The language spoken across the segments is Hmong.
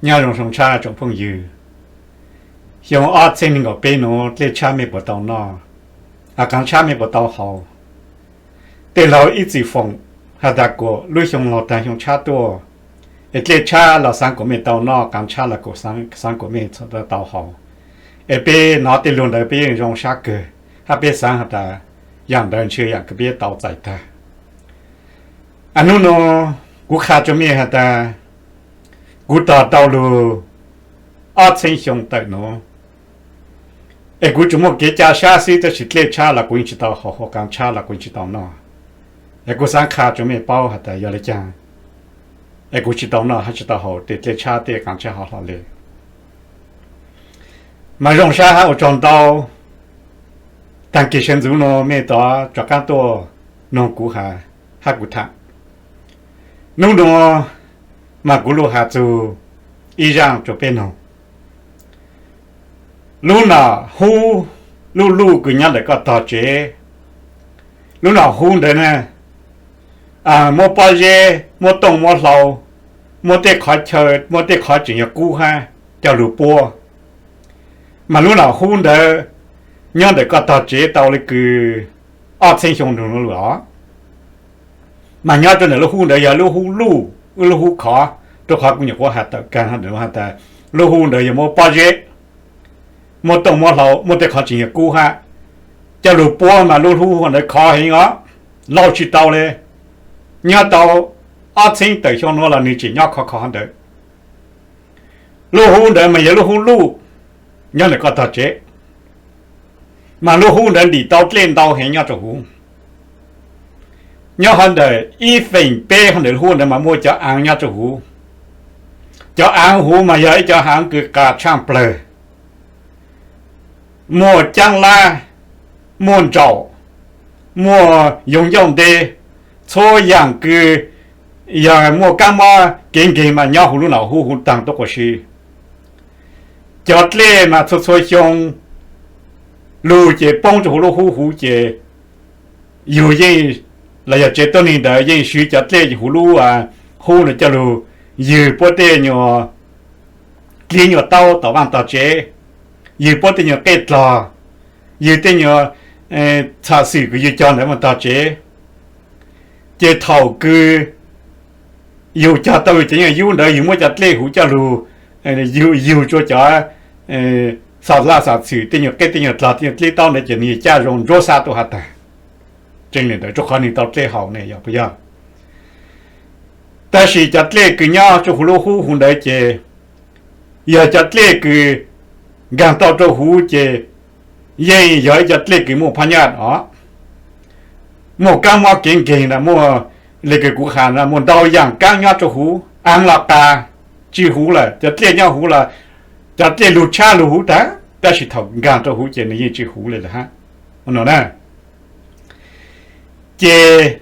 Nyob zoo zoo tshaj tsoom phooj ywg, xyoo ob txhiab nees nkaum peb nuav dlej tshab mej puas tau noj, qaav tshab mej puas tau haus? Tej laug ib txwm foom has tas kuas lub xyoo laug taag xyoo tshab tuaj, es dlej tshab los xaav kuas mej tau noj, qaav tshab los kuas xaav kuas mej tau haus. Es peb nov tej lug ntawd peb yeej zoo sab kawg, hab peb xaav has tas yaam ntawd ntshe yaam kws peb tau txais taag. Nub nuav kuv qha rua mej has tas kuv tog tau lug ob txhiab xyoo tawm nuav, es kuv tsuas muaj kev ca sab xwb, tab sis dlej tshab los kuv yeej tsi tau haus, qaav tshab los kuv yeej tsi tau noj. Es kuv xaav qha rua mej paub has tas yog le caag es kuv tsi tau noj hab tsi tau haus tej dlej tshab tej qaav tshab hov hlo le. Mas zoo sab hab ua tsaug ntau, taag kis sawv ntxuv nuav mej tov rov qaab tuaj noog kuv has, hab kuv tham. Nub nuav mas kuv lug has txug ib zaaj rua peb noog. Lub nam hub, lub luj kws nyob ntawm koj tog tsev, lub nam hub ntawd na, muab pob zeb, muab tooj muab hlau, muab tej qhov chaw, muab tej qhov tseem yog kub hab coj lug puab. Mas lub nam hub ntawd nyob ntawm koj tog tsev tau le kws ob txhiab xyoo nuav lug os. Mas nyob rua ntawm lub hub ntawd yog lub hub luj, lub hub khov, rua qhov kuv nyuam qhuav has tawm kaag has tas lub hub ntawd yog muab pob zeb, muab tooj muab hlau, muab tej qhov tseem yog kub hab coj lug puab mas lub hub ntawd khov heev os, lauj tsi tau le. Nyob tau ob txhiab tawm xyoo nuav los nwg tseem nyob khov khov ntawd. Lub hub ntawd mas yog lub hub luj nyob ntawm koj tog tsev, mas lub hub ntawd ntim tau dlej ntau heev nyob rua huv. Nyob hov ntawm ib feem peb hov ntawm lub hub ntawd mas muaj cov aav nyob rua huv. Cov aav huv mas yog ib cov aav kws qas tshaaj plawg, muaj caab lab, muaj ntsaum, muaj yoov ncauj ntev, txhua yaam kws yog muaj kaab mob kev nkeeg mas nyob huv lub nam hub huv taag tuab quas si. Cov dlej mas txhua txhua xyoo lug ces poob rua huv lub hub huv ces yug yeej, los yog tsev tuab neeg ntawd yeej swv cov dlej huv lub hub ntawd coj lug ywg puab tej nyuas dlib nyuas taub tom vaaj tog tsev, ywg puab tej nyuas qej dlog, ywg tej nyuas txham xwm kws yug cog ntawd vaaj tog tsev. Ces thaum kws yug cog tau yug cov nyuas yub ntawd yug muab cov dlej huv coj lug yug tsua cov xam laj xam xwm tej nyuas qej tej nyuas dlog tej nyuas dlib taub ntawd ces nwg caj zoo ntsuab xab tuaj has tas tseeb le ntawd rua qhov nwg tau dlej haus ne yog puas yog? Tab sis cov dlej kws nyob rua huv lub hub huv ntawd ces yog cov dlej kws nkaag tau rua huv ces yeej yog ib cov dlej kws muaj phab nyaj os, muaj kaab mob kev nkeeg na, muaj le kws kuv has na, muaj ntau yaam kaab nyob rua huv, aav los qas tsi huv lawm, cov dlej nyob huv los cov dlej lug tshab lug huv tag, tab sis thaum nkaag rua huv ces nwg yeej tsi huv le lawm hab no na. Ces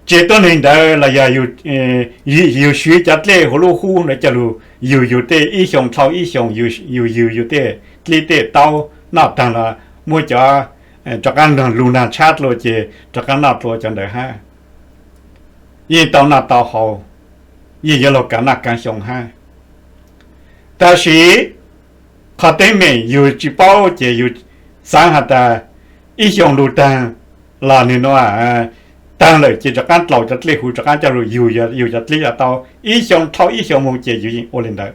tsev tuab neeg ntawd los yog yug swv cov dlej huv lub hub ntawd coj lug yug yug tej ib xyoo dlhau ib xyoo, yug yug yug tej dlib tej taub noj taag los muab cov rov qaab lug naag tshab dlua ces rov qaab noj dlua cov ntawd hab. Yeej tau noj tau haus, yeej yuav luag kaav noj kaav xyoo hab. Tab sis qhov teeb meem yug tsi paub ces yug xaav has tas ib xyoo lug taag los nwg nua taag lawm ces rov qaab dlaus cov dlej huv rov qaab coj lug yug yug cov dlib cov taub ib xyoo dlhau ib xyoo moog ces yug yeej ua le ntawd.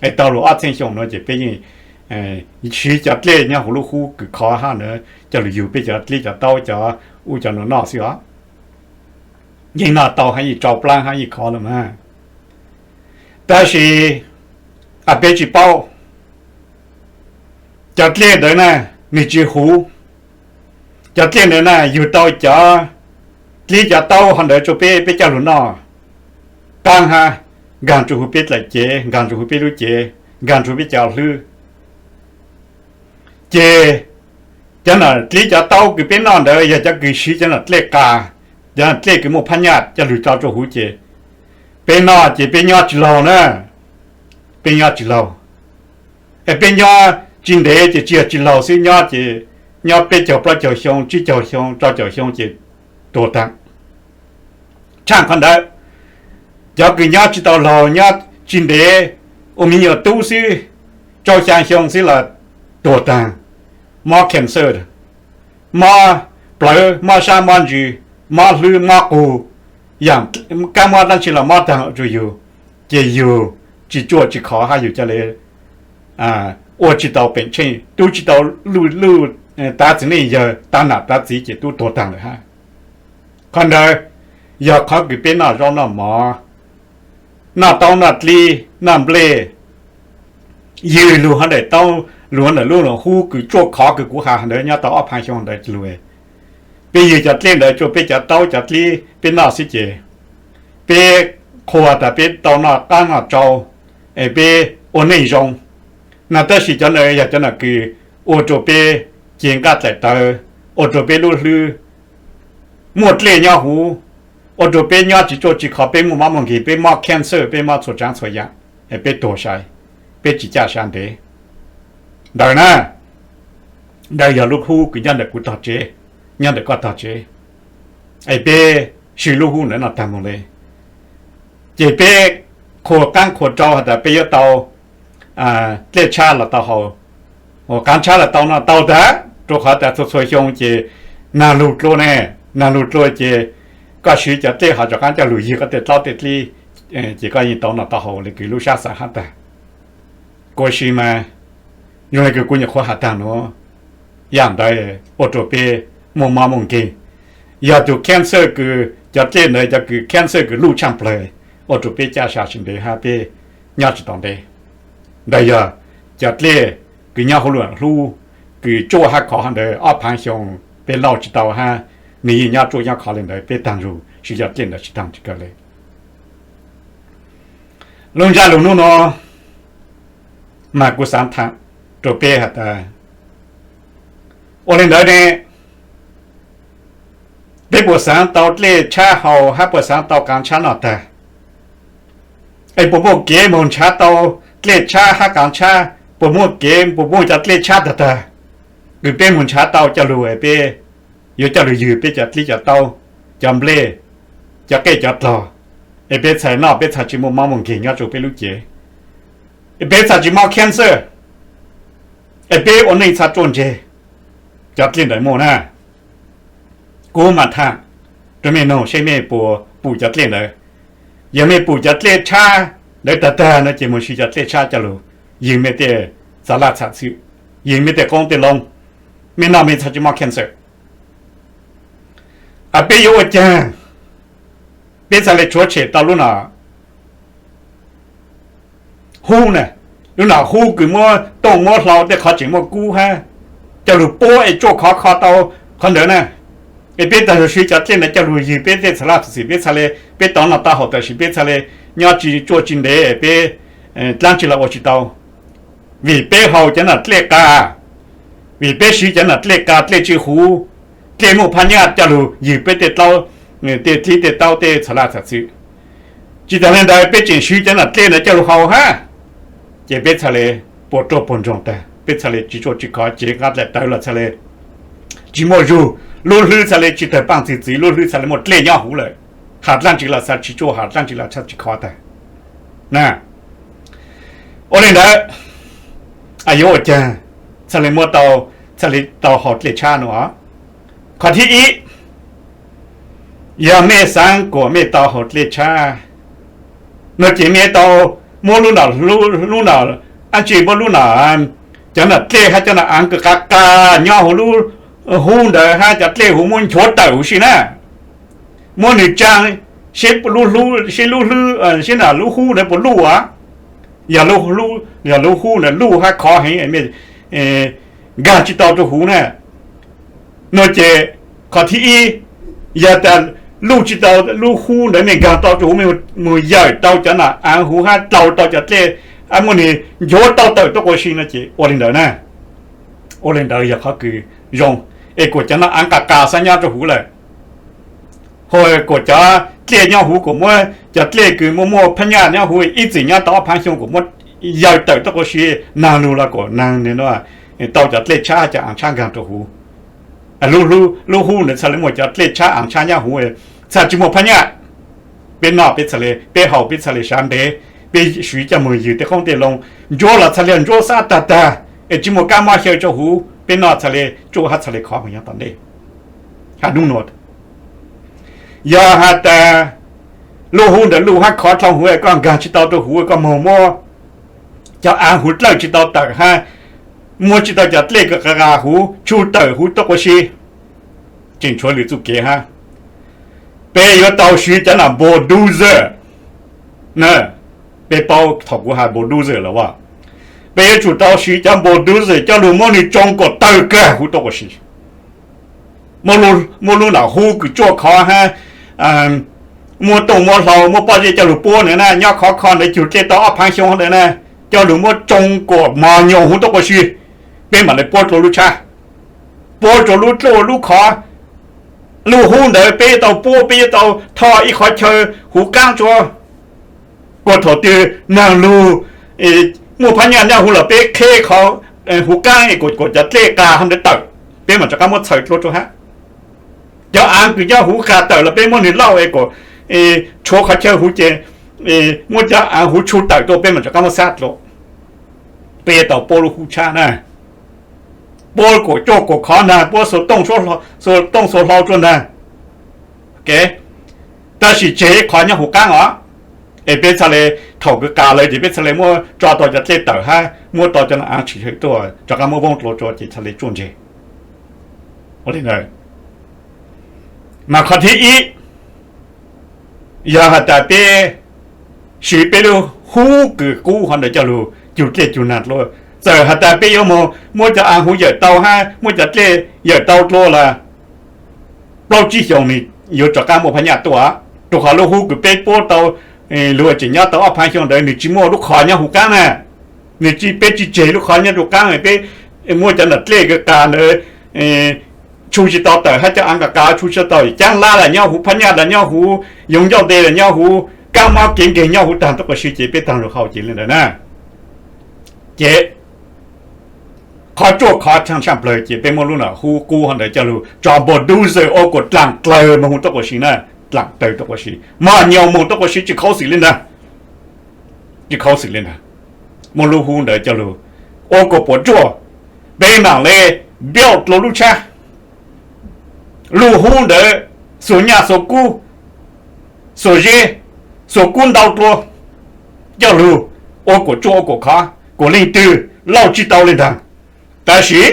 Es tau lug ob txhiab xyoo nuav ces peb yeej swv cov dlej nyob huv lub hub kws khov hab ntawd coj lug yug peb cov dlib cov taub cov ub cov nuav noj xwb os. Yeej noj tau hab yeej tsau plaab hab yeej khov lawm mas. Tab sis peb tsi paub cov dlej ntawd na, nwg tsi huv. Cov dlej ntawd na yug tau cov dlib cov taub hov ntawd rua peb, peb coj lug noj qaab hab, nkaag rua huv peb dlaim cev, nkaag rua huv peb lub cev, nkaag rua huv peb cov hlwb. Ces cov nam dlib cov taub kws peb noj ntawd yog cov kws siv cov nam dlej qas, cov nam dlej kws muaj phab nyaj coj lug tso rua huv ces peb noj ces peb nyob tsis laug na, peb nyob tsis laug. Es peb nyob tsis ntev ces tsis yog tsis laug xwb, nyob ces nyob peb caug plaub caug xyoo, tsib caug xyoo, rau caum xyoo ces tuag taag. Tshaaj qhov ntawd, cov kws nyob tsis tau laug, nyob tsis ntev, ua me nyuam tub xwb, rau xya xyoo xwb los tuag taag, mob cancer, mob plawv, mob sab, mob ntsws, mob hlwb, mob qug, yaam kab mob dlaab tsi los mob taag rua yug, ces yug tsis tsuaj tsis khov hab yug ca le ua tsis tau peem tsheej, tub tsis tau luj, luj tav txiv neej yawg, tav nam tav txiv ces tub tuag taag lawm hab. Qhov ntawd yog qhov kws peb noj zaub noj mov, noj taub noj dlib, noj nplej, ywg lug hov ntawm taub, lug hov ntawm lub hub kws tsuaj khov kws kuv has ntawd nyob tau ob phaav xyoo ntawd lug. Peb ywg cov dlej ntawd rua peb cov taub cov dlib peb noj xwb ces peb qhuas tas peb tau noj qaab noj tsau, es peb ua neej zoo na. Tab sis cov ntawd yog cov nom kws ua rua peb cev nqaj dlaim tawv, ua rua peb lub hlwb muaj dlej nyob huv, ua rua peb nyob tsis tsuaj tsis khov, peb muaj mob muaj nkeeg, peb mob cancer, peb mob txhua tsaav txhua yaam, es peb tuag sai, peb tsis caj sab ntev. Ntawd na, ntawd yog lub hub kws nyob ntawm kuv tog tsev, nyob ntawm koj tog tsev, es peb sw lub hub ntawd noj taag moog le, ces peb qhuas qaab qhuas rau has tas peb yuav tau dlej tshab los tau haus, qaav tshab los tau noj tau tag, rua qhov tas txhua txhua xyoo ces nag lug dlua ne, nag lug dlua ces koj sw cov dlej hov rov qaab coj lug ywg koj tej taub tej dlib, ces koj yeej tau noj tau haus le kws lub sab xav hab tag. Kuv si mas zoo le kws kuv nyuam qhuav has taag nuav, yaam ntawd ua rua peb muaj mob muaj nkeeg. Yog tug cancer kws cov dlej ntawd cov kws cancer kws luj tshaaj plawg, ua rua peb caj sab tsis ntev hab peb nyob tsis tau ntev. Ntawd yog cov dlej kws nyob huv lub hlub kws tsuaj hab khov hov ntawd ob phaav xyoo peb lauj tsis tau hab, nwg yeej nyob tsuaj nyob khov le ntawd, peb taag zug sw cov dlej ntawd tsis taag tsis kawg le. Lub ntsab lug nub nuav mas kuv xaav tham rua peb has tas, ua le ntawd ne, peb puas xaav tau dlej tshab haus hab puas xaav tau qaav tshab noj tag? Es puas muaj kev moog nrhav tau dlej tshab hab qaav tshab? Puas muaj kev, puas muaj cov dlej tshab tag tag kws peb moog nrhav tau coj lug es peb yuav coj lug ywg peb cov dlib cov taub, cov nplej, cov qej cov dlog, es peb txhaj noj, peb txhaj tsis muaj mob muaj nkeeg nyob rua peb lub cev, es peb txhaj tsis mob cancer, es peb ua neej txhaj tsuaj ntseg? Cov dlej ntawd muaj na. Kuv mas tham rua mej noog seb mej puas pum cov dlej ntawd. Yog mej pum cov dlej tshab ntawd tag tag no ces moog sw cov dlej tshab coj lug ywg mej tej txhaj laj txhaj xwm, ywg mej tej qoob tej loo, mej noj mej txhaj tsis mob cancer. Peb yuav ua caag peb txhaj le rhuav tshem tau lub no hub na, lub no hub kws muab tooj muab hlau tej qhov tseem muaj kub hab, coj lug puab es tsuaj khov kho tau qhov ntawd na. Es peb taag lug sw cov dlej ntawd coj lug ywg peb tej txhaj laj txhaj xwm, peb txhaj le, peb tau noj tau haus tab sis peb txhaj le nyob tsis tsuaj tsis ntev, peb dlaab tsi los ua tsis tau. Vim peb haus cov nom dlej qas, vim peb sw cov nom dlej qas, dlej tsis huv, dlej muaj phab nyaj coj lug ywg peb tej taub, tej dlib tej taub tej txhaj laj txhaj xwm. Tsis taag le ntawd peb tseem sw cov nom dlej ntawd coj lug haus hab, ces peb txhaj le puas ruaj puas ntsoog tag, peb txhaj le tsis tsuaj tsis khov, cev nqaj dlaim tawv los txhaj le tsis muaj zug, lub hlwb txhaj le tsis tawg paaj txwg txwv, lub hlwb txhaj le muaj dlej nyob huv lawm, has dlaab tsi los txhaj tsis tsuaj, has dlaab tsi los txhaj tsis khov tag na. Ua le ntawd, yuav ua caag txhaj le muab tau, txhaj le tau haus dlej tshab no? Qhov thib ib, yog mej xaav kuas mej tau haus dlej tshab no ces mej tau muab lub no, lub no, dlaab tsi muab lub no, cov nom dlej hab cov nom aav kws qas qas nyob huv lub hub ntawd hab cov dlej huv muab nchuav tawm huv si na. Muab nwg tsaa seb lub hlwb, seb lub hlwb, seb lub hub ntawd puas luj as. Yog lub hub ntawd luj hab khov heev, mej nkaag tsis tau rua huv na, no ces qhov thib ib, yog tas luj tsis tau lub hub ntawd, mej nkaag tau rua huv, mej moog yawm tau cov nom aav huv hab dlau tau cov dlej, muab nwg nchuav tau tawm tuaj quas si no ces ua le ntawd na. Ua le ntawd yog qhov kws zoo, es kuas cov nom aav qas qas xaav nyob rua huv lawm. Ho kuas cov dlej nyob huv, kuas muab cov dlej kws muaj muaj phab nyaj nyob huv ib txwm nyob tau ob phaav xyoo kuas muab yawm tawm tuaj quas si, naag lug los kuas naag tau cov dlej tshab cov aav tshab nkaag rua huv. Lub hub ntawd txhaj le muaj cov dlej tshab aav tshab nyob huv, txhaj tsis muaj phab nyaj. Peb noj peb txhaj le, peb haus peb txhaj le sav ntev, Peb siv coj moog ywg tej qoob tej loo, ntsuab los txhaj le ntsuab xab tag tag, es tsi muaj kab mob xyaw rua huv, peb noj txhaj le tsuaj hab txhaj le khov moog nyob tom ntej. Has nub nua, yog has tas lub hub ntawd luj hab khov dlhau huv, koj nkaag tsi tau rua huv, koj moog muab cov aav huv dlawj tsi tau tawm hab muab tsi tau cov dlej kws qas huv tshu tawm huv tuab quas si, tseem tshuav lwm txuj kev hab. Peb yuav tau siv cov nam bulldozer. Peb paub thaum kuv has bulldozer los as, peb yuav tsum tau siv cov bulldozer coj lug muab nwg tsoo kuas tawg kag huv tuab quas si. Muab lub nam hub kws tsuaj khov hab muab tooj muab hlau muab pob zeb coj lug puab ntawd na, nyob khov kho ntawd cug dlej tau ob phaav xyoo ntawd na, coj lug muab tsoo kuas mos nyoos huv tuab quas si, peb mam le puab rua lub tshab, puab rua lub dluj lub khov. Lub hub ntawd peb yuav tau puab, peb yuav tau tho ib qhov chaw huv qaab rua, kuas thaum twg naag lug muaj phab nyaj nyob huv los peb qheb qhov huv qaab kuas cov dlej qas ntawd tawm, peb mam rov qaab muab txhaws dlua rua hab. Cov aav kws nyob huv qas tawm los peb muab nwg lauj es kuas tshuav qhov chaw huv ces muab cov aav huv tshu tawm rua peb mam rov qaab muab xab dlua. Peb yuav tau puab lub hub tshab na, puab kuas tsuaj kuas khov ntaag, puab xuas tooj xuas hlau rua ntaag. Tab sis tseg ib qhov nyob huv qaab os, es peb txhaj le, thaum kws qas lawm ces peb txhaj le muab tso tau cov dlej tawm hab muab tau cov aav tshwm tuaj rov qaab muab voob dlua rua ces txhaj le tsuaj ntseg. Mas qhov thib ib, yog has tas peb siv peb lub hub kws qub hov ntawd coj lug cug dlej cug naag dlua, txawm has tas peb yuav moog muab cov aav huv yawm tau hab muab cov dlej yawm tau dlua los plaub tsib xyoos nwg yuav rov qaab muaj phab nyaj tuaj, rua qhov lub hub kws peb puab tau lug tseem nyob tau ob phaav xyoo ntawd nwg tsi muaj lub qhov nyob huv qaab na. Nwg tsi, peb tsi tseg lub qhov nyob huv qaab, peb muab cov nam dlej kws qas ntawd tshu tsi tau tawm hab cov aav qas qas tshu tsi tau, caab lab los nyob huv, phab nyaj los nyob huv, yoov ncauj nte los nyob huv, kaab mob kev nkeeg nyob huv taag tuab quas si ces peb taag lug hau ces le ntawd na. Ces qhov tsuaj khov tshaj plawg ces peb muab lub nam hub qub hov ntawd coj lug tso bulldozer ua kuas dlaam dlawg moog huv tuab quas si na, dlaam dlawg tuab quas si, mos nyoos moog tuab quas si tsi khuv xim le ntag, tsi khuv xim le ntag. Muab lub hub ntawd coj lug ua kuas puam ruaj, peb mam le build dlua lub tshab. Lub hub ntawd xuas nyaj xuas kub, xuas zeb, xuas kub ntau dlua, coj lug ua kuas tsuaj ua kuas khov kuas leej twg lauj tsi tau le ntag. Tab sis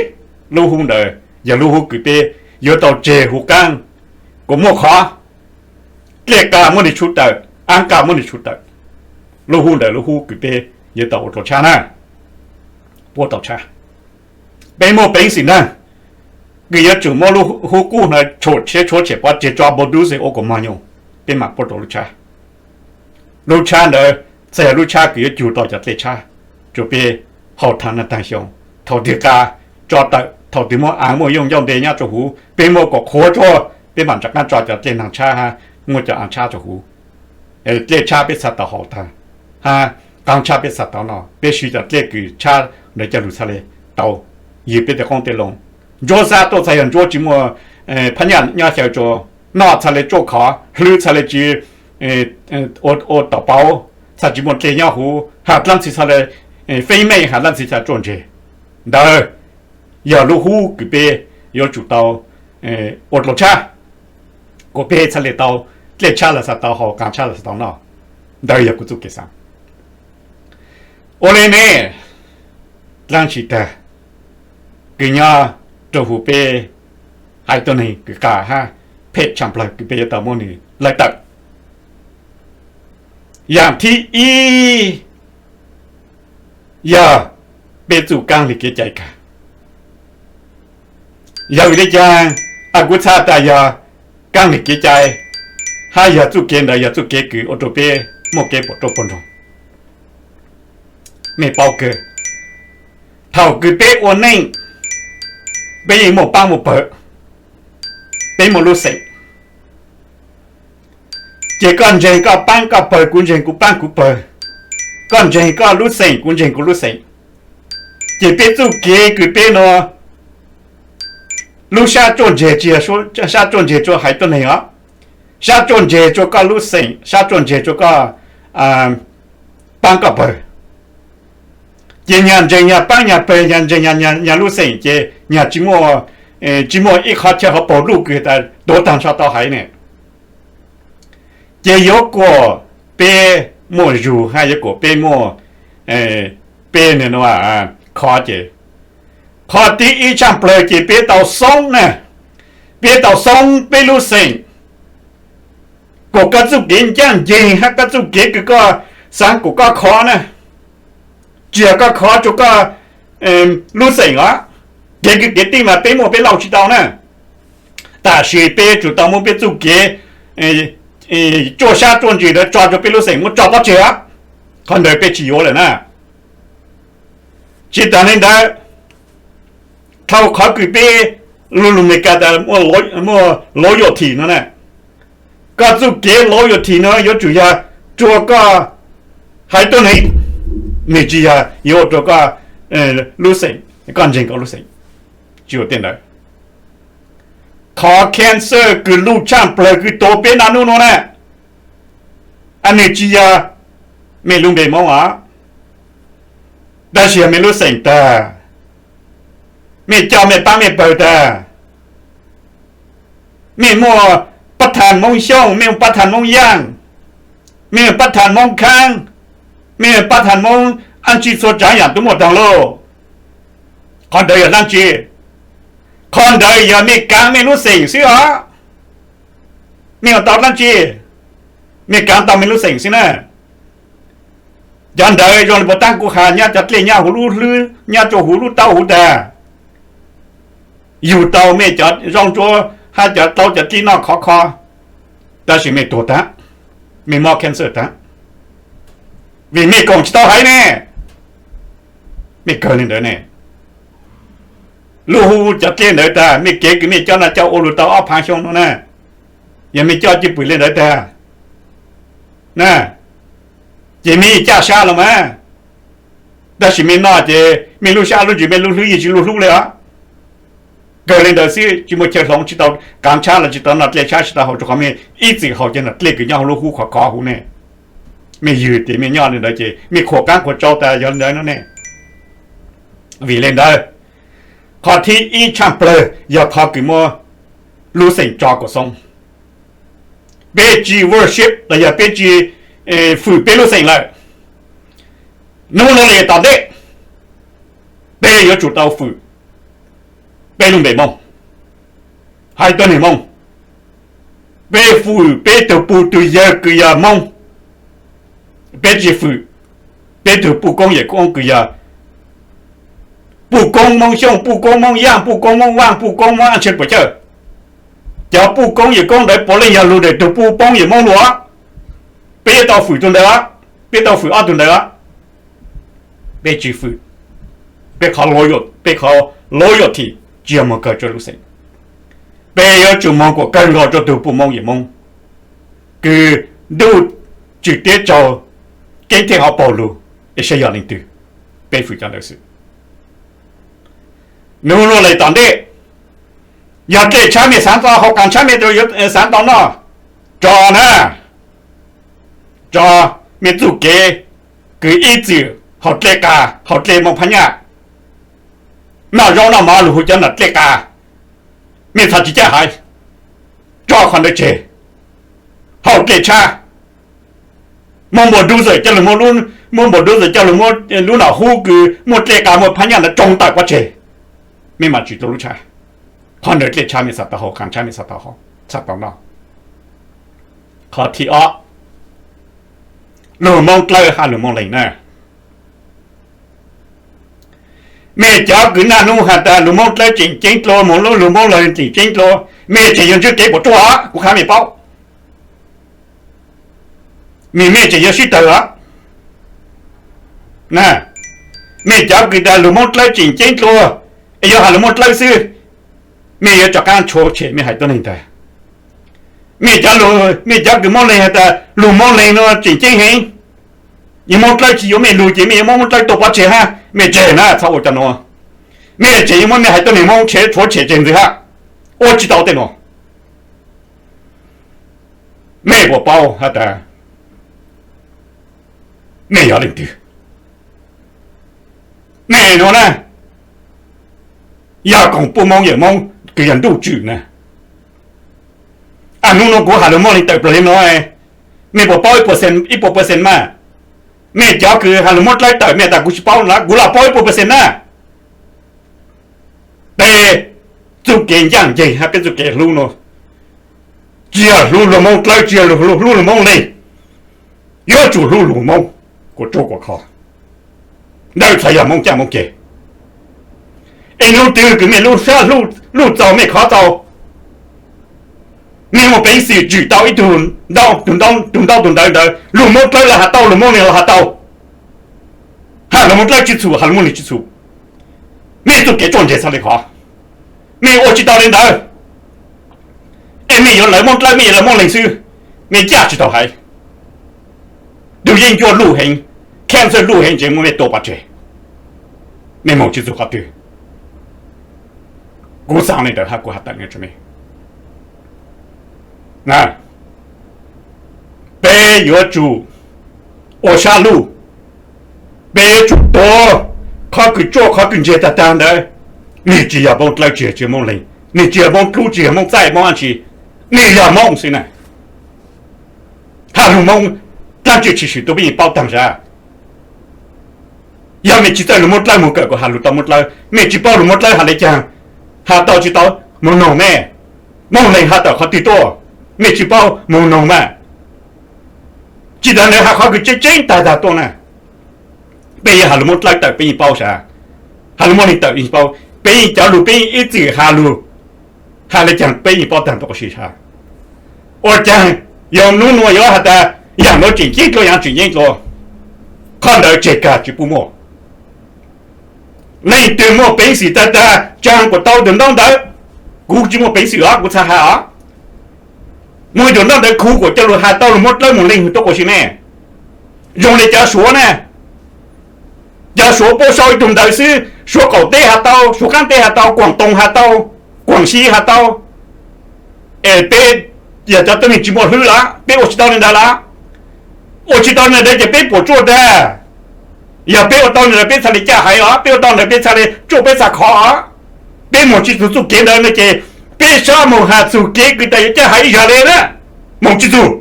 lub hub ntawd yog lub hub kws peb yuav tau tseg huv qaab, kuas muaj qhov, dlej qas muab nwg tshu tawm, aav qas muab nwg tshu tawm, lub hub ntawd lub hub kws peb yuav tau ua dlua tshab na, puab tau tshab. Peb muaj peev xwm ntag kws yuav tsum muab lub hub qub no tshuam tshiab tshuab tshem pov tseg tso bulldozer ua kuas mos nyoos, peb mam puab tau lub tshab. Lub tshab ntawd txhaj yog lub tshab kws yuav cug tau cov dlej tshab rua peb hau taag naj taag xyoo. Thaum twg qas tso tawm, thaum twg muaj aav muaj yooj ncauj nte nyob rua huv, peb muaj kuas qhuav tsuag, peb mam rov qaab tso cov dlej naag tshab hab muab cov aav tshab rua huv. Dlej tshab peb txhaj tau hau taag, hab qaab tshab peb txhaj tau noj. Peb siv cov dlej kws tshab ntawd coj lug txhaj le tau ywg peb tej qoob tej loo. Ntsuab xab tuaj txhaj yog ntsuab tsi muaj phab nyaj nyob xyaw rua, noj txhaj le tsuaj khov, hlwb txhaj le tsi ua tom pauv, txhaj tsi muaj dlej nyob huv, has dlaab txhia txhaj le feeb meej, has dlaab txhia txhaj tsuaj ntseg. Ntawd yog lub hub kws peb yuav tsum tau ua dlua tshab, kuas peb txhaj le tau dlej tshab los xav tau haus, qaab tshab los xav tau noj. Ntawd yog kuv txuj kev xaav. Ua le ne, dlaab tsi tag kws nyob rua huv peb haiv tuab neeg kws qas hab phem tshaj plawg kws peb yuav tau muab nwg laij tawm. Yaam thib ib yog peb txuj kaab lig kev cai kag. Yog vim le caag kuv txhaj tas yog kaab lig kev cai, hab yog txuj kev ntawd yog txuj kev kws ua rua peb muaj kev puam ruaj puag nroog? Mej paub kawg, thaum kws peb ua neej, peb yeej muaj paab muaj pawg, peb muaj lub xeem. Ces koj ntseeg koj paab koj pawg, kuv ntseeg kuv paab kuv pawg, koj ntseeg koj lub xeem, kuv ntseeg kuv lub xeem. Ces peb txuj kev kws peb nua, lub sab tsuaj ntseg tsi yog sab tsuaj ntseg rua haiv tuab neeg os, sab tsuaj ntseg rua koj lub xeem, sab tsuaj ntseg rua koj paab koj pawg. Ces nyag ntseeg nyag paab nyag pawg, nyag ntseeg nyag lub xeem ces nyag tsis muaj ib qhov chaw hauv paug luj kws tas tuav taag nrho tau haiv ne. Ces yuav kuas peb muaj zug hab yuav kuas peb muaj, peb khov ces qhov thib ib tshaaj plawg ces peb tau xoob na, peb tau xoob peb lub xeem, kuas koj txuj kev ncaaj nceeg hab koj txuj kev kws koj xaav kuas koj khov na, tsis yog koj khov rua koj lub xeem os. Kev kwv kev tij mas peb muaj peb laug tsis tau na, tab sis peb yuav tsum tau muab peb txuj kev tsuaj sab tsuaj ntsws ntawd tso rua peb lub xeem muab tso pob tseg os. Qhov ntawd peb tsis yuav lawm na. Tsis tas li ntawd, dhau qhov kws peb lug lug Meskas tas muaj loyalty no na, koj txuj kev loyalty no yuav tsum yog rua koj haiv tuab neeg, nwg tsis yog yuav ua rua koj lub xeem, koj ntseeg koj lub xeem. Tsis ua tej ntawd. Qhov cancer kws luj tshaaj plawg kws tuav peb naj nub nuav na, nwg tsis yog mej lub npe Moob os, tab sis yog mej lub xeem tag, mej coj mej paab mej pawg tag, mej muaj pab thas Moob Xyooj, mej muaj pab thas Moob Yaaj, mej muaj pab thas Moob Khaab, mej muaj pab thas Moob ab tsi txhua tsaav yaam tub muaj taag lauj. Qhov ntawd yog dlaab tsi? Qhov ntawd yog mej kaav mej lub xeem xwb os. Mej ua tau dlaab tsi? Mej kaav tau mej lub xeem xwb na. Cov ntawd zoo li puas taab kuv has, nyab cov dlej nyab huv lub hlwb, nyab rua huv lub taub huv tag, yug tau mej cov zaub ntsuab hab cov dlaub cov dlib noj khov kho, tab sis mej tuag tag, mej mob cancer tag, vim mej koom tsis tau haiv ne. Mej kawg li ntawd ne. Lub hub cov dlej ntawd tag, mej kev kws mej coj noj coj ua lug tau ob phaav xyoo nuav na, yog mej coj cwj pwm li ntawd tag, ces mej caj sab los mas, tab sis mej noj ces mej lub sab lub ntsws mej lub hlwb yeej tsis lug hlub li os. Kawg li ntawd xwb, tsis muaj chaw hloov, tsis tau kaav tshab los tsis tau noj dlej tshab, tsis tau haus, rua qhov mej ib txwm haus cov noj dlej kws nyob huv lub hub khov khov huv ne. Mej ywg tias mej nyob li ntawd ces mej khuam qaab khuam tsau tas yog li ntawd no ne. Vim li ntawd, qhov thib ib tshaaj plawg yog qhov kws muab lub xeem tso kuas xoob. Peb tsis worship los yog peb tsis fwm peb lub xeem lawm. Nub nuav le tom ntej, peb yuav tsum tau fwm peb lub npe Moob, haiv tuab neeg Moob. Peb fwm peb tug pug tug yawg kws yog Moob. Peb tsis fwm peb tug puj koob yawm koob kws yog puj koob Moob Xyooj, puj koob Moob Yaaj, puj koob Moob Vaaj, puj koob Moob ab tsi puas cawj. Cov puj koob yawm koob ntawd puav leej yog lug ntawm tug puj koob yawm Moob lug. Peb yuav tau fwm tug ntawd, peb tau fwm ob tug ntawd. Peb tsis fwm, peb qhov, peb qhov loyalty tsis yog moog kawg rua lub xeem. Peb yuav tsum moog kuas kawg nkaus rua tug puj Moob yawm Moob kws ntuj tswm teb tsaug, keeb theej hauv paug lug, es saib yog leej twg, peb fwm cov ntawd xwb. Nub nuav le tom ntej, yog dlej tshab mej xaav tau haus, qaam tshab mej yuav xaav tau noj, tso na, tso mej txuj kev kws ib txwm haus dlej qas, haus dlej Moob Phab Nyaj, noj zaub noj mov lug hu cov noj dlej qas, mej txhad tsis caj haiv, tso qhov ntawd tseg, haus dlej tshab. Muaj npua dub zawm coj lug, muaj npua dub zawm coj lug muab lub noj hub kws muaj dlej qas Moob Phab Nyaj ntawd tsoo tawm pov tseg, mej mam tsim dlua lub tshab. Qhov ntawd dlej tshab mej txhad tau haus, qaam tshab mej txhad tau haus, txhad tau noj. Qhov thib ob, lug Moob Dlawb hab lug Moob Leeg na. Mej cov kws naj nub has tas lug Moob Dlawb tseem ceeb dlua, moog lub lug Moob Leeg tseem ceeb dlua, mej tseem yuav ntsib kev puas tsuaj, kuv qha mej paub. Mej, mej tseem yuav sib tawg os. Mej cov kws tas lug Moob Dlawb tseem ceeb dlua, es yuav has lug Moob Dlawb xwb, mej yuav rov qaab rhuav tshem mej haiv tuab neeg tag. Mej cov, mej cov kws Moob Leeg has tas lug Moob Leeg nuav tseem ceeb heev, yog Moob Dlawb tsis yuav mej lug ces mej yuav muab Moob Dlawb tua pov tseg hab, mej tseg na, txhob ua cov nuav. Mej tseem yuav muab mej haiv tuab neeg Moob tshem, rhuav tshem tseg ntxiv hab, ua tsis tau tej nuav. Mej puas paub has tas Nej yog leej twg? Nej nuav na, yog koom puj Moob yawm Moob kws yog ntuj tswm na. Hnub nuav kuv has lug muaj leej tawm plaws le nuav, mej puas paub ib puas percent mas? Mej cov kws has lug muab dlawb tawm mej tas kuv tsis paub na, kuv los paub ib puas percent na. Peb txuj kev ncaaj nceeg hab peb txuj kev hlub nuav, tsis yog hlub luag Moob dlawb, tsis yog hlub luag Moob leeg, yuav tsum hlub luag Moob kuas tsuab kuas kho. Ntawd txhad yog Moob caj Moob ceg. Es nub twg kws mej lub sab lub txaus mej khov txaus, mej muaj peev xwm tsim tau ib tug ntaub tug ntawv ntawd, luag Moob dlawb los has tau, luag Moob leeg los has tau. Has luag Moob dlawb tsis txhum, has luag Moob leeg tsis txhum. Mej txuj kev tsuaj ntse txhad le qhov, mej ua tsis tau le ntawd, es mej yuav lawv Moob dlawb, mej yuav lawv Moob leeg xwb, mej caj tsis tau haiv. Tug yeej ncua luj heev, cancer luj heev, ntshe muab mej tua pov tseg, mej moog tsis txug qhov twg. Kuv xaav le ntawd hab kuv has tawm le tso mej, peb yuav tsum ua sab luj, peb yuav tsum tuav qhov kws tsuaj qhov kws ntse tag tag ntawd. Nwg tsis yog Moob dlawb, tsis yog Moob leeg, nwg tsis yog Moob dlub, tsis yog Moob txaij, Moob dlaab tsi, nwg yog Moob xwb na. Has lug Moob dlaab tsi tshwm sim tuaj peb yeej paub taag zag. Yog mej tsis txawj lug Moob dlawb moog kawm kuas has lug tau Moob dlawb, mej tsis paub lug Moob dlawb has le caag, has tau tsis tau, moog noog mej, Moob leeg has tawm qhov twg tuaj, mej tsis paub moog noog mas. Tsis tas ntawd has qhov kws tseeb tseeb tag tag tuaj na. Peb yog has lug Moob dlawb tawm peb yeej paub sas, has lug Moob leeg tawm yeej paub, peb yeej cov lug peb yeej ib txwm has lug, has le caag peb yeej paub taag tuaj si sas. Ua caag yog nub nua yuav has tas yaam nuav tseem ceeb dlua, yaam tseem ceeb dlua, qhov ntawd tseg kag tsis pub muaj. Leej twg muaj peev xwm tag tag tsaa kuas tau tug ntaub ntawv, kuv tsis muaj peev xwm os, kuv txhad has os. Muaj ib tug ntaub ntawv khu kuas coj lug has tau lug Moob dlawb moog leej tuaj quas si ne. Zoo le cov Suav na, cov Suav puab sau ib tug ntawv xwb, Suav qaum teb has tau, Suav qaab teb has tau, Kuam Toos has tau, Kuam Si has tau. Es peb yog cov tuab neeg tsis muaj hlwb lawm, peb ua tsis tau le ntawd lawm. Ua tsis tau le ntawd ces peb puam tsuaj tag. Yog peb ua tau le ntawd peb txhaj le caj haiv os, peb ua tau ntawd peb txhaj le tsuaj peb txhaj khov os. Peb moog tsis txug txuj kev ntawd no ces peb sab moog has txug kev kws tas yuav caj haiv ib zag le na, moog tsis txug.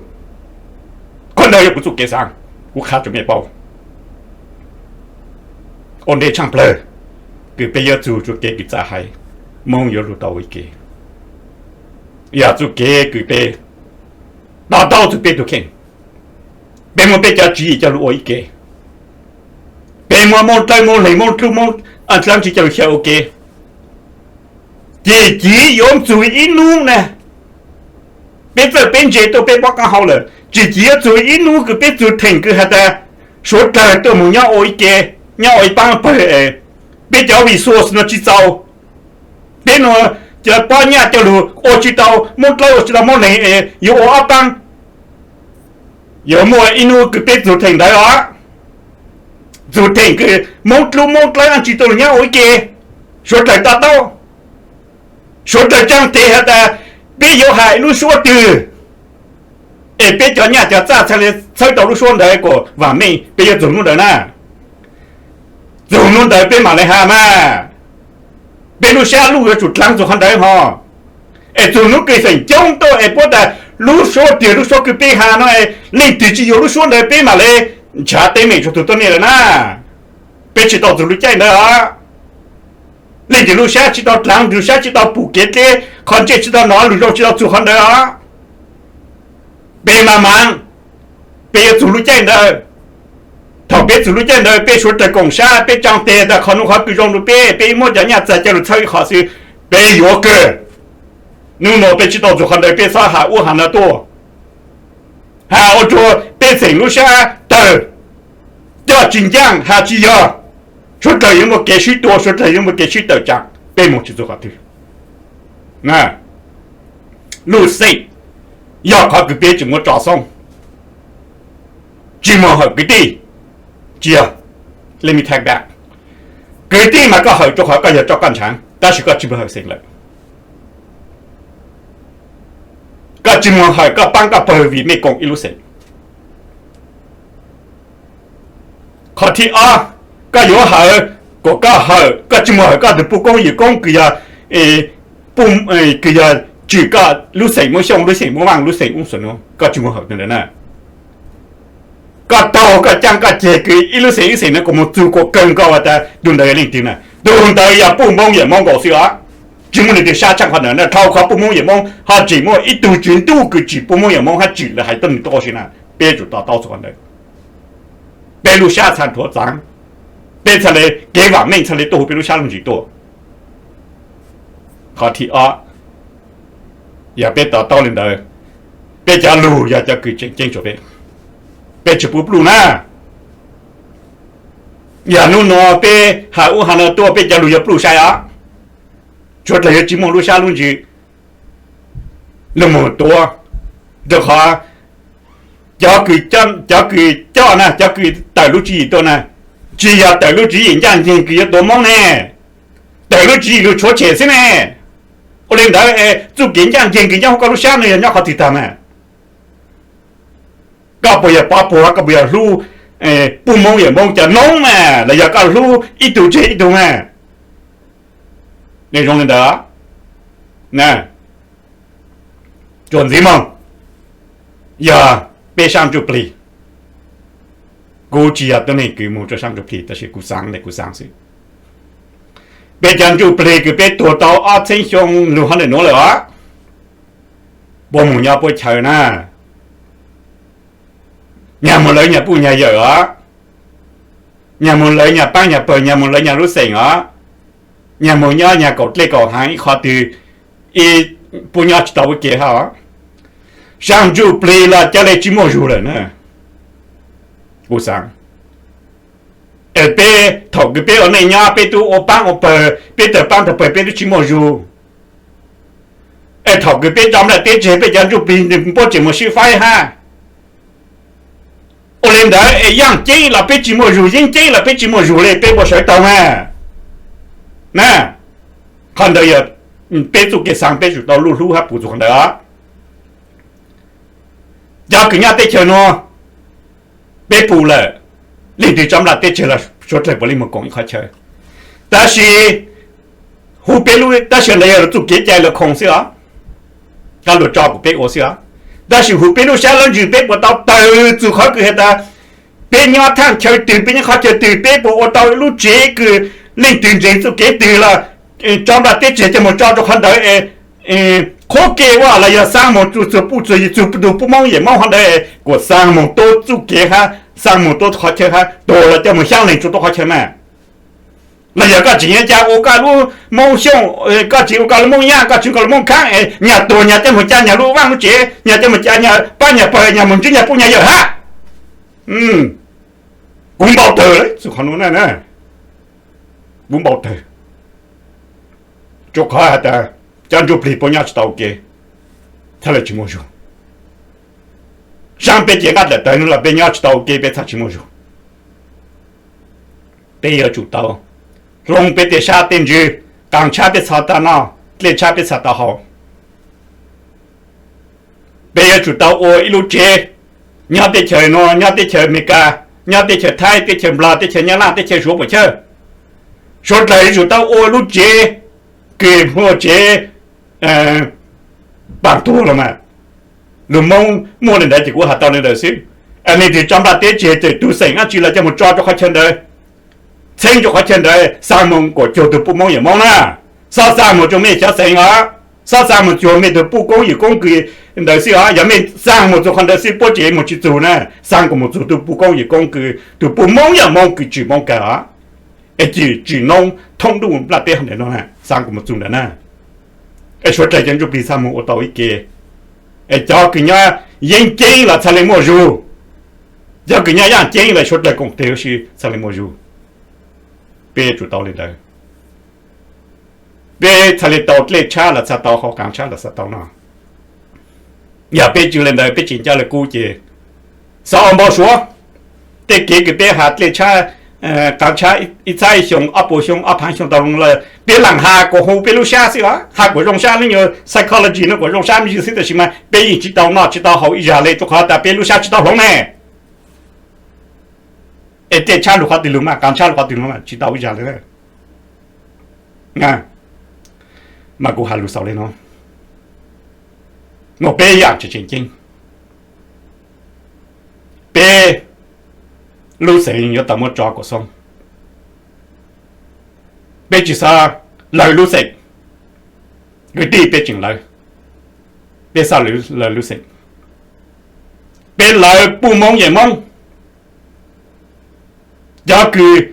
Qhov ntawd yog kuv txuj kev xaav, kuv qha rua mej paub. Ua ntej tshaaj plawg kws peb yuav txug txuj kev kws txav haiv, Moob yuav lug tau ua ib ke. Yog txuj kev kws peb to taub txug peb tug kheej, peb muab peb cov tswv yim coj lug ua ib ke, peb muab Moob dlawb Moob leeg Moob dlub Moob dlaab tsi coj lug xyaw ua ke, ces civ yuav txug ib nub na, peb txawj peb ntse tuaj peb paub qaab hau lawm, ces civ yuav txug ib nub kws peb txug theem kws has tas suav dlawg tuaj moog nyob ua ib ke, nyob ua ib paab pawg, peb cov resource no tsis txaus, peb nuav cov pob nyaj coj lug ua tsis tau Moob dlawb ua tsis tau Moob leeg, yuav ua ob paab. Yuav muaj ib nub kws peb txug theem ntawd os, txug theem kws Moob dlub Moob dlawb dlaab tsi tuaj lug nyob ua ib ke, suav dlawg to taub, suav dlawg tsaa tes has tas peb yuav has ib lub suab twg, es peb cov nyaj cov txaj txhaj le txhawb tau lub suab ntawd kuas vaam meej, peb yuav txug nub ntawd na. Txug nub ntawd peb maam le has mas, peb lub sab luj yuav tsum dlaag txug qhov ntawd hov. Es txug nub kws feem coob tuaj es puab tas lub suab twg lub suab kws peb has no, leej twg tsis yuav lub suab ntawd peb maam le nrhav teeb meem rua tug tuab neeg lawm na. Peb tsis tau txug lub caij ntawd os. Leej twg lub sab tsis tau dlaag, lub sab tsis tau pum kev dleb, qhov ntsej tsis tau nov, lug zoo tsis tau txug qhov ntawd os. Peb maam maam, peb yuav txug lub caij ntawd. Thaum peb txug lub caij ntawd peb suav dlawg koom sab, peb tsaa tes tas qhov nub qhov kws zoo rua peb, peb muab cov nyaj txag coj lug txhawb ib qho xwb, peb yuav kawg. Nub nua peb tsis tau txug qhov ntawd peb txhob has ub has no tuaj. Has ua rua peb xeem lub sab tawg, coj tsis ncaaj has tsis yog. Suav dlawg yuav muaj kev sib tua, suav dlawg yuav muaj kev sib tawm tsaam, peb moog tsis txug qhov twg. Lub xeem yog qhov kws peb tseem muab tso xoob, tsis moog hawm kwv tij. Tsis yog, let me take back. Kwv tij mas koj hawm rua qhov koj yog roj koj ntshaav, tab sis koj tsis moog hawm xeem lawm. Koj tsis moog hawm koj paab koj pawg vim mej koom ib lub xeem. Qhov thib ob, koj yuav hawm kom koj hawm, koj tsis mus hawm koj tus puj koob yawm koob kws yog, kws yog tswm koj lub xeem Moob Xyooj, lub xeem Moob Vaaj, lub xeem Moob Xyooj nuav, koj tsis mus hawm tus ntawd na. Koj taug koj caaj koj ceg kws ib lub xeem ib xeem nuav kuas mus txug kuas kawg nkaus has tas tus ntawd yog leej twg na. Tus ntawd yog puj Moob yawm Moob nkaus xwb os. Tsis muaj leej twg sab tshaaj qhov ntawd na. Dhau qhov puj Moob yawm Moob ho tseem muaj ib tug tswv ntuj kws tsis puj Moob yawm Moob hab tswm lawv hais tuab neeg tuaj si na. Peb yuav tsum to taub txug qhov ntawd. Peb lub sab txhaj thuav txaav, peb txhaj le, kev vaam meej txhaj le tuaj huv peb lub sab lub ntsis tuaj. Qhov thib ob, yog peb to taub le ntawd, peb cov lug yog cov kws tseem ceeb rua peb, peb tsis pub pluj na. Yog nub nua peb has ub has no tuaj peb cov lug yuav pluj sai os. Suav dlawg yuav tsis muaj lub sab lub ntsws lug moog tuav, rua qhov cov kws coj na, cov kws tawm lub tswv yim tuaj na, tsis yog tawm lub tswv yim ncaaj nceeg kws yuav tuav Moob ne, tawm lub tswv yim lug tshuav tshem xwb ne. Ua le ntawd txuj kev ncaaj nceeg kws nyob huv koj lub sab nuav yog nyob qhov twg tag mas? Koj puas yog pov puag, koj puas yog hlub puj Moob yawm Moob cov noob mas los yog koj hlub ib tug tseg ib tug mas? Nej zoo le ntawd, tsuas ntxiv moog, yog peb sab ntsuj plig, kuv tsis yog tuab neeg kws moog rua sab ntsuj plig tab sis kuv xaav le kuv xaav xwb. Peb cov ntsuj plig kws peb tuag tau ob txheeb xyoo lug hov ntawm nuav lawm os, puab moog nyob puab chaw na, nyag moog lawv nyag puj nyag yawm os, nyag moog lawv nyag paab nyag pawg, nyag moog lawv nyag lub xeem os, nyag moog nyob nyag kaum dlej kaum haav ib qhov twg, puab nyob tsis tau ua ke hab os. Sab ntsuj plig los ca le tsis muaj zug lawm na. Kuv xaav es peb thaum kws peb ua neej nyob peb tub ua paab ua pawg, peb tawg paab tawg pawg peb tub tsis muaj zug, es thaum kws peb tso nplaj teb tseg peb cov ntsuj plig puab tseem mus sib faib hab. Ua le ntawd es yaaj ceeb los peb tsis muaj zug, yeeb ceeb los peb tsis muaj zug le, peb puas sawv taug mas? Na, qhov ntawd yog peb txuj kev xaav peb tsum tau luj hlub hab pum txug qhov ntawd os. Cov kws nyob teb chaws nuav peb pum lawm, leej twg tso nplaj teb tseg los suav dlawg puav leej moog koom ib qhov chaw. Tab sis huv peb lub, tab sis ntawd yog lawv txuj kev cai lawv khoom xwb os, koj luag tso kuas peb ua xwb os. Tab sis huv peb lub sab lub ntsws peb puas tau tawg txug qhov kws has tas peb nyob thaaj chaw twg, peb nyob qhov chaw twg, peb puas ua tau lub tsev kws leej twg ntseeg txuj kev twg los tso nplaj teb tseg coj moog tso rua qhov ntawd es qhuab ke ua los yog xaa moog txug puj txug yawm txug tug puj Moob yawm Moob qhov ntawd es kuas xaa moog tuab txuj kev hab xaa moog tuab qhov chaw hab, tuag los coj moog xyaab leeg rua tuab qhov chaw mas. Los yog koj tseem yuav ca ua koj lub Moob Xyooj, koj tseem ua koj lub Moob Yaaj, koj tseem ua koj lub Moob Khaab es nyag tuag nyag coj moog ca nyag lub vaaj lub tsev, nyag coj moog ca nyag paab nyag pawg, nyag moog ntsib nyag puj nyag yawm hab. Kuv npau tawg txug qhov nuav na, kuv npau tawg. Rua qhov has tas cov ntsuj plig puab nyob tsis tau ua ke, txhaj le tsis muaj zug. Saab peb cev nqaj dlaim tawv nuav los peb nyob tsis tau ua ke, peb txhaj tsis muaj zug. Peb yuav tsum tau hloov peb tej sab tej ntsws, qaas tshab peb txhad tau noj, dlej tshab peb txhad tau haus. Peb yuav tsum tau ua ib lub tsev, nyob teb chaws nuav, nyob teb chaws Amelikas, nyob teb chaws Thaib, teb chaws Nplog, teb chaws Nyab Laj, teb chaws Suav puam chawj, suav dlawg yuav tsum tau ua lub tsev kws muaj tsev paam tuag los mas. Lug Moob muaj le ntawd ces kuv has tau le ntawd xwb. Leej twg tso nplaj teb tseg ces tug xeem dlaab tsi los coj moog tso rua qhov chaw ntawd, txheeb rua qhov chaw ntawd, xaa moog kuas cuag tug puj Moob yawm Moob na. Xob xaa moog rua mej cov xeem os, xob xaa moog cuag mej tug puj koob yawm koob kws ntawd xwb os. Yog mej xaa moog txug qhov ntawd xwb puab tseem moog tsis txug na, xaa kuas moog txug tug puj koob yawm koob kws tug puj Moob yawm Moob kws tswm Moob kawg os. Es tswm, tswm noob thoob ntuj nplaj teb hov ntawm no, xaa kuas moog txug ntawd na. Es suav dlawg cov ntsuj plig txhaj moog ua tau ib ke. Es cov kws nyob yeeb ceeb los txhaj le muaj zug, cov kws nyob yaaj ceeb los suav dlawg koom teg ua si txhaj le muaj zug. Peb yuav tsum tau le ntawd. Peb txhaj le tau dlej tshab los txhaj tau haus, qaas tshab los txhaj tau noj. Yog peb tsi le ntawd peb tseem coj le kub ces xav ua npau suav. Tej kev kws peb has dlej tshab, qaas tshab ib txhab ib xyoo, ob puas xyoo, ob phaav xyoo tau lawm, peb laam has kuas hu peb lub sab xwb os, has kuas zoo sab, lub nyuas psychology no kuas zoo sab me ntsis xwb, tab sis mas peb yeej tsis tau noj tsis tau haus ib zag le rua qhov tas peb lub sab tsis tau hloov ne. Es tej tshab lug qhov twg lug mas, qas tshab lug qhov twg lug mas tsis tau ib zag le. Mas kuv has lug xaus le no, muaj peb yaam tseem tseem ceeb. Peb lub xeem yuav tau muab tso kuam xoob. Peb tsis xav lawv lub xeem, kwv tij peb tseem lawv, peb xav lawv lub xeem. Peb lawv puj Moob yawm Moob. Cov kws,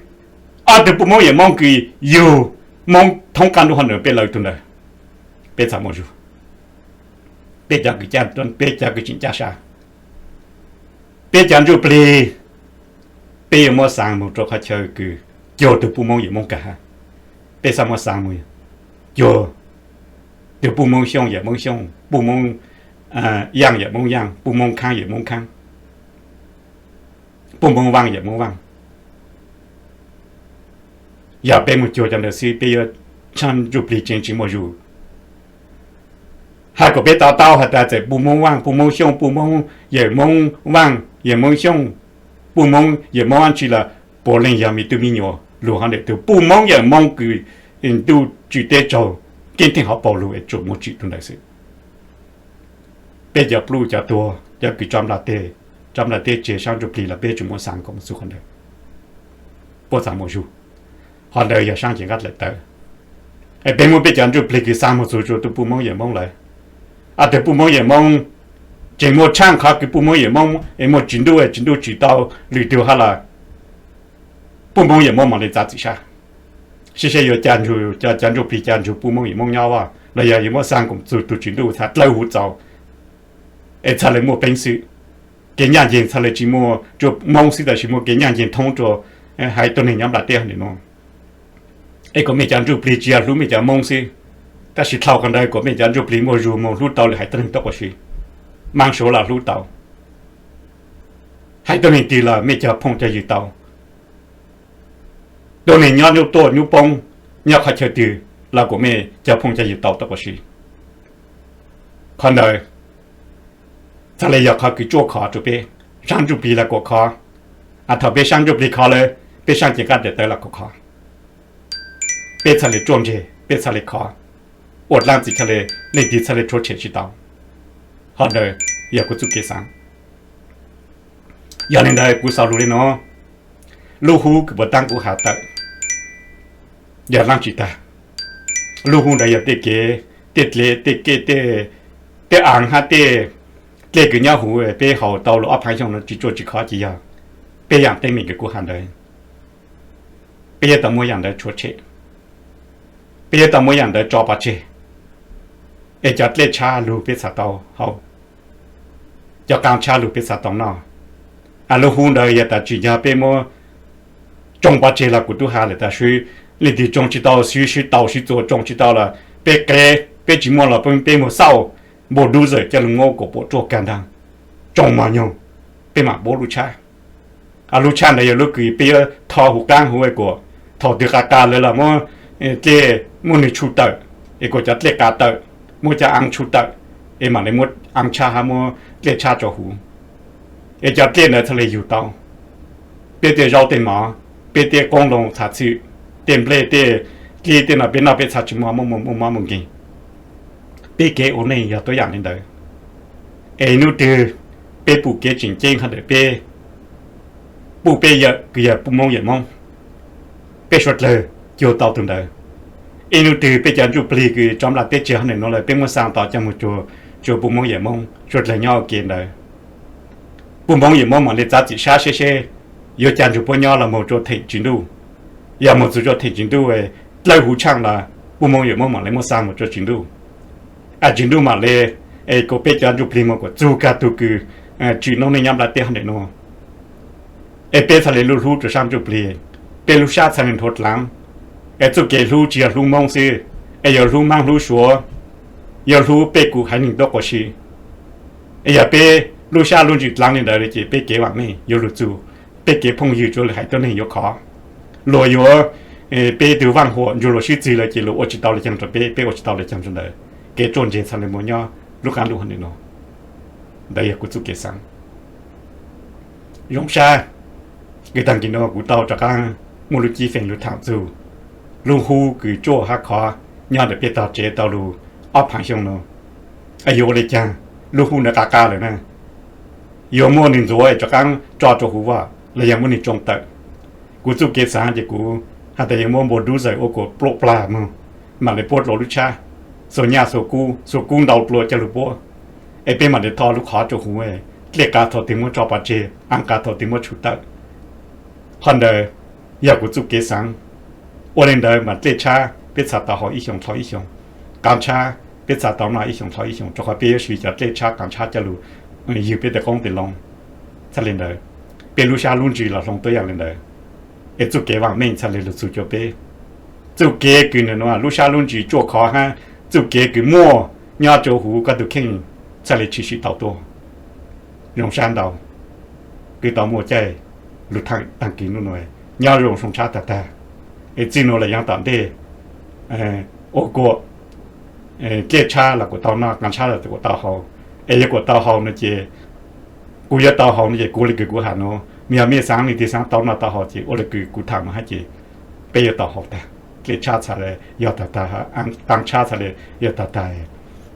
ob tug puj Moob yawm Moob kws yug Moob thoob qab ntuj hov ntawd peb lawv tug ntawd, peb txhaj muaj zug. Peb cov kws, peb cov kws tseem caj sab, peb cov ntsuj plig, peb yuav muab xaa moog rua qhov chaw kws cuag tug puj Moob yawm Moob kag hab. Peb xav muab xaa moog cuag tug puj Moob Xyooj yawm Moob Xyooj, puj Moob Yaaj yawm Moob Yaaj, puj Moob Khaab yawm Moob Khaab, puj Moob Vaaj yawm Moob Vaaj. Yog peb moog cuag cov ntawd xwb peb yuav, saab ntsuj plig tseem tsis muaj zug. Has kuas peb to taub has tas txawm puj Moob Vaaj, puj Moob Xyooj, puj Moob yawm Moob Vaaj, yawm Moob Xyooj, puj Moob yawm Moob dlaab tsi los puav leej yog me tub me nyuam lug hov ntawm tug puj Moob yawm Moob kws ntuj tsim teb tsaug, keeb theej hauv paug lug es tsuas muaj tsim tug ntawd xwb. Peb cov pluj cov tuag, cov kws tso nplaj teb, tso nplaj teb tseg saab ntsuj plig los peb tsuas muab xaa kom moog txug qhov ntawd, puab txhaj muaj zug. Qhov ntawd yog saab cev nqaj dlaim tawv. Es peb muab peb cov ntsuj plig kws xaa moog txug rua tug puj Moob yawm Moob lawm, ob tug puj Moob yawm Moob tseem muaj tshaaj qhov kws puj Moob yawm Moob es muaj tsim ntuj, tsim ntuj tsim tau lwm tug hab los puj Moob yawm Moob mam le txav txim sab, sib seb yuav ca nrug, cov, cov ntsuj plig ca nrug puj Moob yawm Moob nyob los yog yuav muab xaa kom txug tug tsim ntuj txhaj dlawb huv txaus, es txhaj le muaj peev xwm, kev ncaaj nceeg txhaj le tsis muaj rua Moob xwb tab sis muaj kev ncaaj nceeg thoob rua haiv tuab neeg nyob nplaj teb hov ntawm nuav. Es kuas mej cov ntsuj plig tsis yog hlub mej cov Moob xwb, tab sis dlhau qhov ntawd kuas mej cov ntsuj plig muaj zug moog hlub tau lwm haiv tuab neeg tuab quas si. Maab Suav los hlub tau, haiv tuab neeg twg los mej cov phooj cov ywg tau. Tuab neeg nyob nyuj tuaj nyuj poob, nyob qhov chaw twg los kuas mej cov phooj cov ywg tau tuab quas si. Qhov ntawd txhaj le yog qhov kws tsuaj khov rua peb, saab ntsuj plig los kuas khov. Thaum peb saab ntsuj plig khov lawm, peb saab cev nqaj dlaim tawv los kuas khov. Peb txhaj le tsuaj ntseg, peb txhaj le khov, ua dlaab tsi txhaj le, leej twg txhaj le rhuav tshem tsis tau. Qhov ntawd yog kuv txuj kev xaav. Yog le ntawd kuv xaus lug le nuav, lub hub kws puag ta kuv has tawm yog dlaab tsi tag. Lub hub ntawd yog tej kev, tej dlej, tej kej, tej aav hab tej dlej kws nyob huv peb haus tau lug ob phav xyoo nuav tsis tsuaj tsis khov ces yog peb yaam teeb meem kws kuv has ntawd. Peb yuav tau muab yaam ntawd rhuav tshem, peb yuav tau muab yaam ntawd tso pov tseg, es cov dlej tshab lug peb txhaj tau haus, cov qaab tshab lug peb txhaj tau noj. Lub hub ntawd yog tas tsim nyog peb muab tsoo pov tseg los kuv tub has lawm tas swb, leej twg tsoo tsis tau, swb swb tau swb txuas tsoo tsis tau los peb qev, peb tsis muaj los peb muag xauj npua dub zawm coj lug muab kuas puam ruaj kag ntaag, tsoo mog nyoog, peb maam puab lub tshab. Lub tshab ntawd yog lub kws peb yuav tho huv qaab huv es kuas thaum twg qa qa lawm los muab dlej, muab nwg tshu tawm, es kuas cov dlej qa tawm, muab cov aav tshu tawm, es maam le muab aav tshab hab muab dlej tshab tso huv, es cov dlej ntawd txhaj le yug tau. Peb tej zaub tej mov, peb tej qoob loo txhaj txhwm, tej nplej tej dlib tej no peb noj peb txhaj tsis muaj mob muaj nkeeg. Peb kev ua neej yog tuab yaam le ntawd. Es nub twg peb pum kev tseem ceeb hov ntawm peb, pum peb yawm kws yog puj Moob yawm Moob, peb suav dlawg cuag tau tug ntawd. Ib nub twg peb cov ntsuj plig kws tso nplaj teb tseg hov ntawm nuav lawm peb muab xaa tau coj moog cuag puj Moob yawm Moob, suav dlawg nyob ua ke ntawd. Puj Moob yawm Moob maam le txav txim sab seb seb yuav ca nrug puab nyob los moog rua theem tswv ntuj. Yog moog txug rua theem tswv ntuj, dlawb huv tshaaj los puj Moob yawm Moob maam le muab xaa moog rua tswv ntuj. Tswv ntuj maam le, es kuas peb cov ntsuj plig moog kuas txug kag tug kws tsim noob neej nyob nplaj teb hov ntawm nuav. Es peb txhaj le lub hlub rua saab ntsuj plig, peb lub sab txhaj le nthuav dlaav. Es txuj kev hlub tsis yog hlub Moob xwb, es yuav hlub Maab hlub Suav, yuav hlub peb kuv haiv neeg tuab quas si. Es yog peb lub sab lub ntsws dlaav le ntawd ces peb kev vaam meej yuav lug txug, peb kev phooj ywg rua lwm haiv tuab neeg yuav khov. Luas yuav, peb tug vaaj huam ntsug luas sib txig lawm ces luas ua tsis tau le caag rua peb, peb ua tsis tau le caag rua ntawd. Kev tsuaj ntseg txhaj le muaj nyob lub qaab ntuj hov ntawm nuav. Ntawd yog kuv txuj kev xaav. Zoo sab, Kws taag kis nuav kuv tau rov qaab muaj lub cib feem lug thaam txug lub hub kws tsuaj hab khov nyob ntawm peb tog tsev tau lug ob phaav xyoo nuav. Yuav ua le caag lub hub ntawd qab qab lawm na? Yuav muab nwg ntxuav es rov qaab tso rua huv los yog muab nwg tsoo tawm? Kuv txuj kev xaav ces kuv has tas yuav muab npau dub zawm ua kuas pluaj plag moog, maam le puab dlua lub tshab, xuas nyaj xuas kub, xuas kub ntau dlua coj lug puab, es peb maam le tho lub qhov rua huv, dlej qav thaum twg muab tso pov tseg, aav qav thaum twg muab tshum tawm. Qhov ntawd yog kuv txuj kev xaav. Ua le ntawd mas dlej tshab peb txhaj tau haus ib xyoos dlhau ib xyoos, qaav tshab peb txhaj tau noj ib xyoos dlhau ib xyoos, rua qhov peb yuav siv cov dlej tshab qaav tshab coj lug ywg peb tej qoob tej loo. Txhaj le ntawd, peb lub sab lub ntsws los hloov tuab yaam le ntawd, es txuj kev vaam meej txhaj le lug txug rua peb. Txuj kev kws nwg nuav lub sab lub ntsws tsuaj khov hab txuj kev kws muaj nyob rua huv koj tug kheej txhaj le tshwm sim tau tuaj. Zoo sab ntau, kws tau muaj caij lug thaam taag kis nub nuav, nyob zoo soo tshab tag tag, es txij nuav los yav tom ntej ua kuas dlej tshab los kuas tau noj, qaav tshab los kuas tau haus, es yog kuas tau haus no ces, kuv yuav tau haus no ces kuv le kws kuv has nuav, yog mej xaav leej twg xaav tau noj tau haus ces ua le kws kuv thaam nuav hab ces peb yuav tau haus tag. Dlej tshab txhaj le yog tag tag, qaav tshab txhaj le yog tag tag.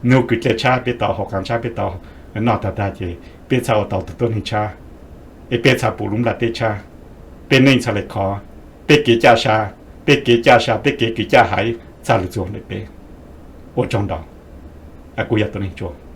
Nub kws dlej tshab peb tau haus, qaav tshab peb tau noj tag tag ces peb txhaj ua tau tug tuab neeg tshab, es peb txhaj pum lub nplaj teb tshab, peb neej txhaj le khov, peb kev caj sa, peb kev caj sa, peb kev kws caj haiv txhaj le txuag ntawm peb. Ua tsaug ntau, kuv yog tuab neeg tsuag.